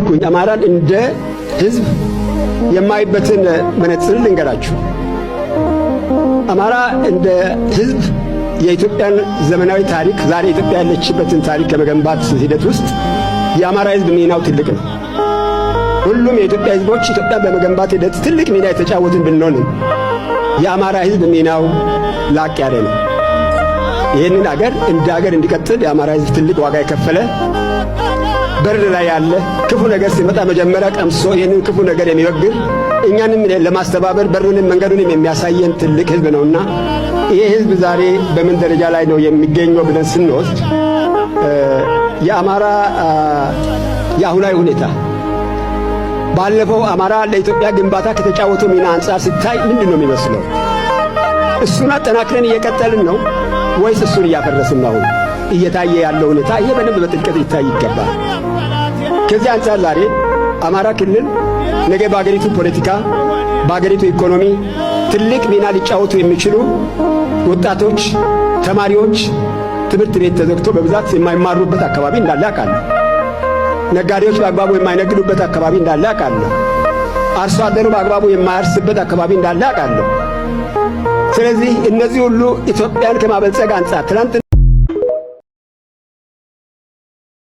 ስለሆንኩኝ አማራን እንደ ህዝብ የማይበትን መነጽር ልንገራችሁ። አማራ እንደ ህዝብ የኢትዮጵያን ዘመናዊ ታሪክ፣ ዛሬ ኢትዮጵያ ያለችበትን ታሪክ ከመገንባት ሂደት ውስጥ የአማራ ህዝብ ሚናው ትልቅ ነው። ሁሉም የኢትዮጵያ ህዝቦች ኢትዮጵያን በመገንባት ሂደት ትልቅ ሚና የተጫወትን ብንሆንም የአማራ ህዝብ ሚናው ላቅ ያለ ነው። ይህንን አገር እንደ አገር እንዲቀጥል የአማራ ህዝብ ትልቅ ዋጋ የከፈለ፣ በር ላይ ያለ፣ ክፉ ነገር ሲመጣ መጀመሪያ ቀምሶ ይህንን ክፉ ነገር የሚወግር፣ እኛንም ለማስተባበር በሩንም መንገዱንም የሚያሳየን ትልቅ ህዝብ ነውና ይሄ ህዝብ ዛሬ በምን ደረጃ ላይ ነው የሚገኘው ብለን ስንወስድ የአማራ የአሁናዊ ሁኔታ ባለፈው አማራ ለኢትዮጵያ ግንባታ ከተጫወተው ሚና አንጻር ሲታይ ምንድን ነው የሚመስለው? እሱን አጠናክረን እየቀጠልን ነው ወይስ እሱን እያፈረስን ነው? አሁን እየታየ ያለው ሁኔታ ይሄ በደንብ በጥልቀት ሊታይ ይገባል። ከዚህ አንጻር ዛሬ አማራ ክልል ነገ በአገሪቱ ፖለቲካ፣ በአገሪቱ ኢኮኖሚ ትልቅ ሚና ሊጫወቱ የሚችሉ ወጣቶች፣ ተማሪዎች ትምህርት ቤት ተዘግቶ በብዛት የማይማሩበት አካባቢ እንዳለ አውቃለሁ። ነጋዴዎች በአግባቡ የማይነግዱበት አካባቢ እንዳለ አውቃለሁ። አርሶ አደሩ በአግባቡ የማያርስበት አካባቢ እንዳለ አውቃለሁ። ስለዚህ እነዚህ ሁሉ ኢትዮጵያን ከማበልጸግ አንጻር ትናንት